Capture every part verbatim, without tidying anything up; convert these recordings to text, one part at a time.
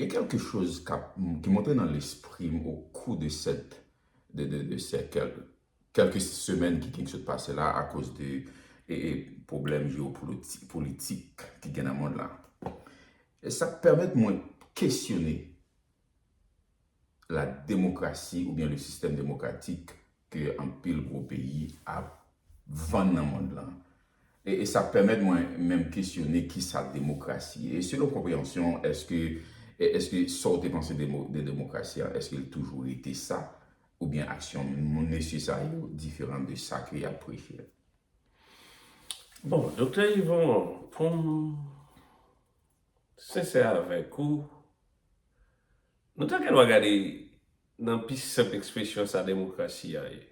Gen kèlke choz k ap, ki monte nan lespri m au cours de cette, de, de, de ces quelques, quelques semaines ki, ki sot pase la akoz de e, e, pwoblèm jewopolitik ki gen nan mond la. E sa pèmèt mwen kesyone la démocratie oubyen le système démocratique ke anpil gwo peyi ap vann nan mond lan. E, e sa pèmèt mwen menm kesyone kisa demokrasi ye. E selon konpreyansyon, èske, e, èske sa w te panse de, de demokrasi a, èske l toujou rete sa? Oubyen aksyon moun mesye sa yo diferan de sa ke y ap preche? Bon, Doktè Yvon, pou m sensè avèk ou, nou ta gen dwa gade nan pi senp ekspresyon sa demokrasi a ye.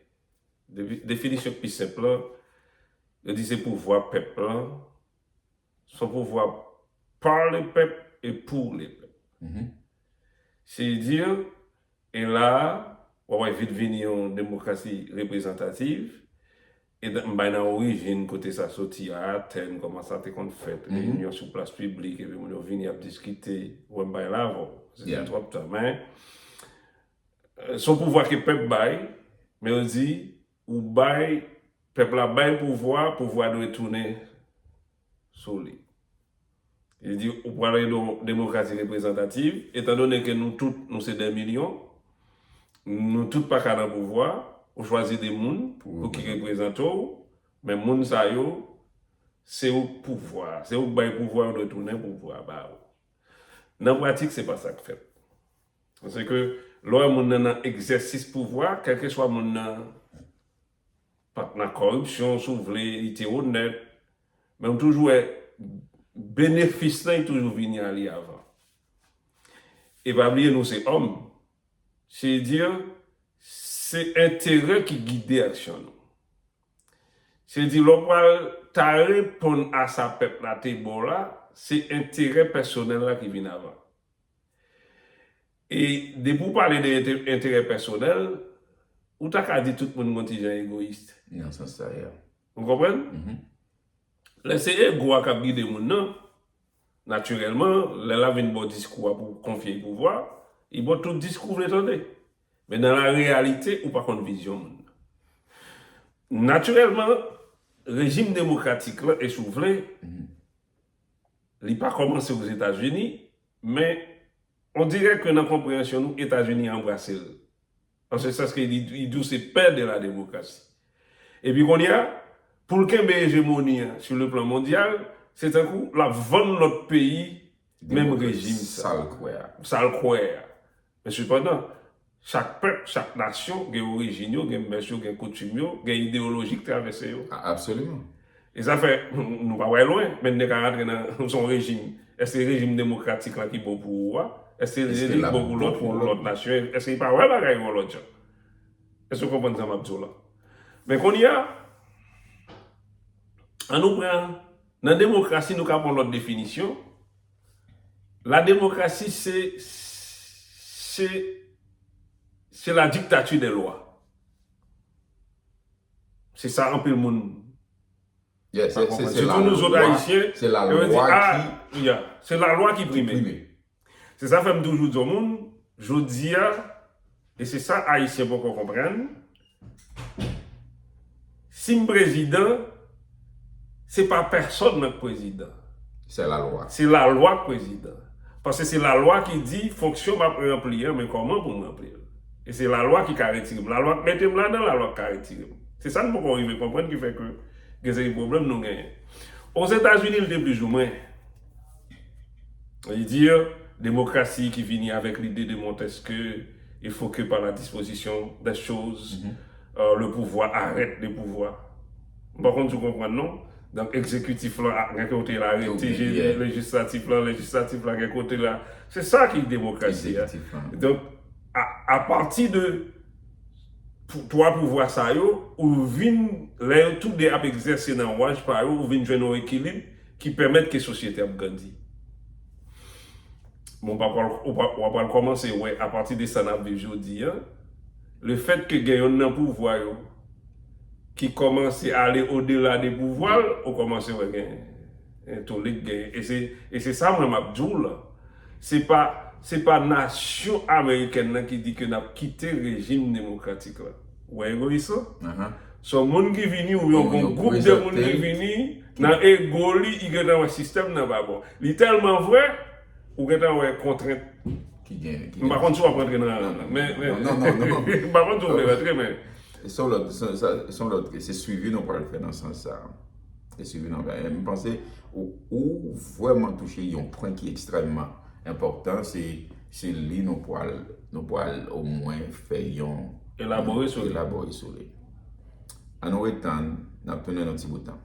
Definisyon pi senp lan, yo di se pouvwa pèp lan, se yon pouvwa par le peuple et pour le peuple. Se di, e la, w ap wè vit vini yon demokrasi reprezantativ, e m bay nan orijin kote sa soti a, tèm, kòman sa te konn fèt, reyinyon sou plas piblik, epi moun yo vini ap diskite, wè m bay la avè w, se te twòp tan, men se yon pouvwa ke pèp bay, men yo di, ou bay, pèp la bay pouvwa, pouvwa dwe tounen sou li. Li di, ou pral gen yon demokrasi reprezantativ, etandone ke nou tout, nou se dè milyon, nou tout pa ka nan pouvwa, ou chwazi de moun pou ki reprezante w, men moun sa yo, se ou k pouvwa, se ou k bay pouvwa, yo dwe tounen pouvwa ba ou. Nan pratik, se pa sa k fèt. Paske lè w wè moun nan nan egzèsis pouvwa, kèlkeswa moun nan pa t nan kòripsyon, si w vle, li te onèt, men w toujou wè benefis lan, li toujou vini a li avan. E pa bliye, nou se òm. Se di, se enterè ki gide aksyon nou. Se di, lè w pral ta reponn a sa pèp la te ba w la, se enterè pèsonèl la ki vin avan. E depi w pale de enterè pèsonèl, ou ta ka di tout moun gon ti jan egoyis. Nan sans sa, yeah. Ou konprann? Lè se ego a k ap gide moun nan, natirèlman, lè l ap vin ba w diskou a pou konfye l pouvwa, li ba w tout diskou w vle tande. Men nan la reyalite, ou pa konn vizyon moun nan. Natirèlman, rejim demokratik lan, e si w vle, li pa kòmanse Ozetazini, men on dirè ke nan konpreyansyon nou, Etazini anbrase l. An se sans ke li, li di w se pè de la demokrasi. Epi kounye a, pou l kenbe ejemoni an sou le plan mondyal, se tankou l ap vann lòt peyi menm rejim sa. Sa l kwè a. Sa l kwè a. Men sepandan, chak pèp, chak nasyon gen orijin yo, gen mès yo, gen koutim yo, gen ideyoloji k travèse yo. Absoliman. E sa fè, nou pa wè lwen, men n te ka rantre nan yon rejim. Èske rejim demokratik la ki bon pou ou a? Èske li bon pou lòt, pou lòt nasyon? Èske li pa wè bagay yo yon lòt jan? Èske w konprann sa m ap di w la? Men kounye a, ann nou pran, nan demokrasi, nou ka pran lòt definisyon. La démocratie, c'est, c'est, c'est la dictature des lois. Se sa anpil moun pa konprann. Sitou nou zòt Ayisyen, yo di, ah, se lalwa ki prime. Se sa fè m toujou di yon moun, jodi a, e se sa Ayisyen poko konprann, si m prezidan, se pa pèsonn nan k prezidan. Se lalwa. Se lalwa k prezidan. Paske se lalwa ki di fonksyon m ap ranpli an, men kòman pou m ranpli l. E se lalwa ki ka retire m. Lalwa k mete m ladan, lalwa k ka retire m. Se sa n poko rive konprann ki fè ke gen seri pwoblèm nou genyen. Ozetazini, li te plizoumwen. Li di, demokrasi ki vini avèk lide de Montesquieu, il faut que par la disposition des choses, euh, le pouvoir arrête de pouvoir. M pa konn si w konprann non. Donk egzekitif lan gen kote l arete, lejislatif lan, lejislatif la gen kote l a. Se sa ki demokrasi a. Donk, a, apati de twa pouvwa sa yo, ou vin, lè yo tou de ap egzèse nan waj pa yo, ou vin jwenn yon ekilib ki pèmèt ke sosyete ap grandi. Bon, w ap pral kòmanse wè, apati de sa n ap viv jodi a, lefètke gen yonn nan pouvwa yo ki kòmanse ale odela de pouvwa l, ou kòmanse wè gen entolik, gen, e se, e se sa mwen m ap di w la. Se pa Se pa nasyon amerikèn nan ki di ke n ap kite rejim demokratik la. Ou wè egoyis lan? Son moun ki vini, ou yon gwoup de moun ki vini nan ego li, li gentan wè sistèm nan pa bon. Li tèlman vre, ou gentan wè kontrent. M pa konn si w ap rantre nan men, men m pa konn si w vle rantre, men se yon lòt se yon lòt se swivi nou pral fè nan sans sa. Se swivi nou pral fè. M panse ou, ou vrèman touche yon pwen ki ekstrèmman enpòtan, se se li nou pral nou pral omwen fè yon elabore sou li. Elabore sou li. Ann nou ret tann, n ap tounen nan ti bout tan.